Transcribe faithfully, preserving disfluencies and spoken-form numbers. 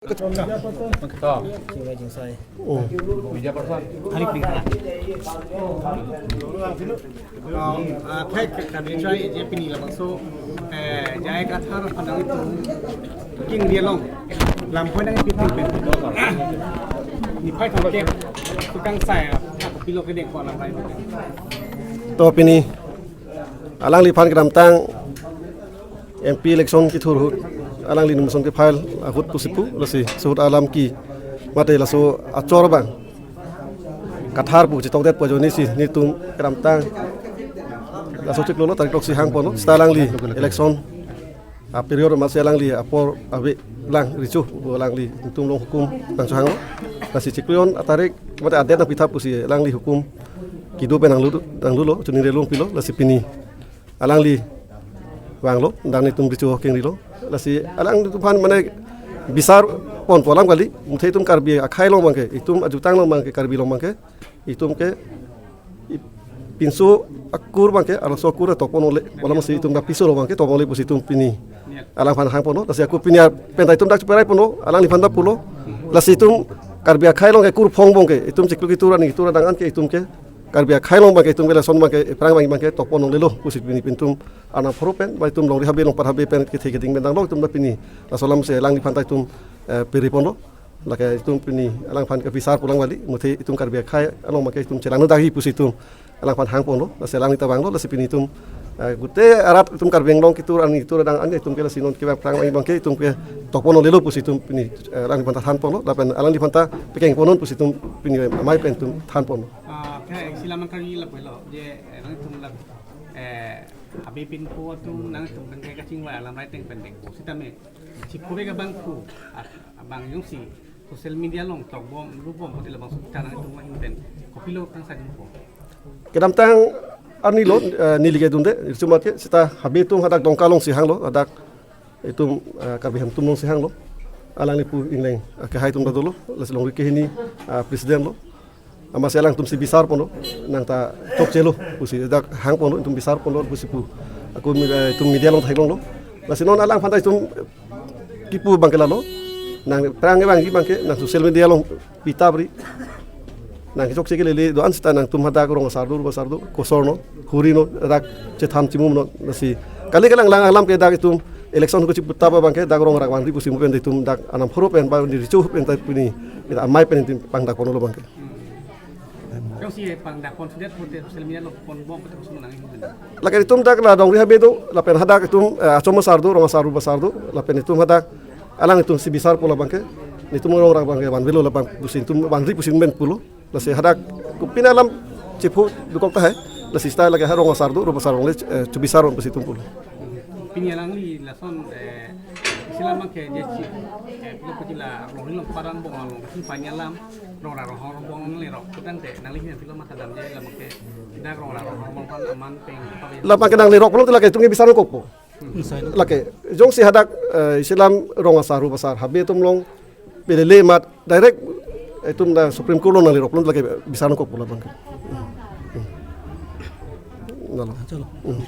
Oh. Media person. Hari pingkara. Ah, akhai ke kami try je pini labangso, eh, J I Kathar aphan nangtum kengri along lamphan nangpiting pen. Niphai thomkep tukang sai pilo kedeng ko alam rai. To pini alangliphan kedamtang M P election kethur ahut, alangli nomination ke-file ahut pusi pu, lasi laso ahut alam ke mate laso achor abang Kathar pu chetongdet pu ajoine si nelitum kedamtang laso chiklo lo tarik throksi hangponlo, seta alangli election a-period amatsi alangli apor ave lang recho pu alangli nelitum along hukum nangchohanglo. Lasi chiklo atarik mate a-date nangpitha pusi alangli hukum kedo pen nanglu, nanglulo, choningri longpilo, lasi pini alangli vanglo, dak nelitum recho kengrilo. Lasi alangliphan mane bisar ponpo alam kali, muthe itum Karbi akhai along abangke, itum ajutang along abangke, Karbi along abangke, itum ke i-, pinso akur abangke, arloso akur tokpon longle, bolamatsi itum dak piso along abangke tokpon longle pusi itum pini alangphan hangponlo. Lasi ako pini apenta itum dak cheperai ponlo, alangliphan dak pulo. Lasi itum Karbi akhai along ke kur phong abangke, itum chiklo ketur ani ketur adang an ke itum ke Karbi akhai along abangke itum ke election abangke ephrang abang abangke tokpon longlelo pusi pini pintum Arnam pharo pen, ba itum longri habe longpat habe pen kethe keding pen danglo itum dak pini laso alam si alangliphan ta itum, eh, piri ponlo. Lake itum pini alangphan ke bisar pu alam kali, muthe itum Karbi akhai along abangke itum chelangno dagi pusi itum alangphan hangponlo, lasi alangli ta vanglo, lasi pini itum, eh, gute arat itum Karbi Anglong ketur ani ketur adang an itum ke lasi non kevang phrang abangke itum ke tokpon longlelo pusi itum pini, eh, alangliphan ta thanponlo, lapen alangliphan ta pekeng ponnon pusi itum pini amei pen itum thanponlo. Ah, kha isi alam kali lapulo je, eh, nangtum la, eh, abi pinpo atum nangtum pen ke kachingvai alam rai ateng pen dengpo. Sitame chiklo ke abang pu, ah, abang jongsi social media along tokbom, lubom, hotel abang sukta nangtum ahin pen kopilo kangsai dunpo. Kedamtang arni lo, eh, neli ke dunde, irchumat ke, seta habe atum hadak Dongka alongsi hanglo, hadak itum, eh, Karbi Anglong atum alongsi hanglo. Alangli pu ingleng, eh, kehai atum ta dolo, lasi longri kehini, eh, president lo. Amatsi alangtumsi bisar ponlo, nang ta chokchelo pusi dak hangponlo, itum bisar ponlo pusi pu. Ako mi-, eh, itum media along theklonglo. Lasi non alangphan ta itum kipu abangke lalo, nangphrang abang abangke nang social media along pitapri, nang chokche kelele do-an seta nangtum hadak rong asar do, rup asar do, kosor non, huri non, rak chethan chimum non, lasi kali kalang lang alam ke dak itum election ko chiputap abangke dak rong rak vanri pusi mo pen itum dak Arnam pharo pen ba recho pen ta pini, pini amei pen itum pangdak ponlo abangke. Jongsi pangdak pon sudet pute social media along ponbom pute koson nang ihu. Lake itum dak la longri habe do, lapen hadak itum, eh, achom asar do, rong asar rup asar do, lapen itum hadak alanglitumsi bisar ponlo abangke, nelitum rong rak abangke vanvelo labang pusi itum vanri pusi men pulo. Lasi hadak kopine alam chepho dokok tahai, lasi seta lake ha rong asar do, rup asar longle, eh, chobisar pusi itum pulo. Pini alangli lason, eh, isi alam ke je chi, eh, pilo putila rong hilong parang bong along, kasi panya alam, rong ra rong hong bong lerok, kudang te, nangli hin pilo masa dam je alam ke, dak rong ra rong hong bong pan aman peng, apa ya? Labangke nang lerok pulo lake itum ke bisar kokpo. Lake, jongsi hadak, eh, isi alam rong asar, rup asar, habe atum along, pelele mat, direct, itum dak Supreme Court along nang lerok pulo lake bisar kokpo labangke. Hmm. Lalo. Chalo. Hmm.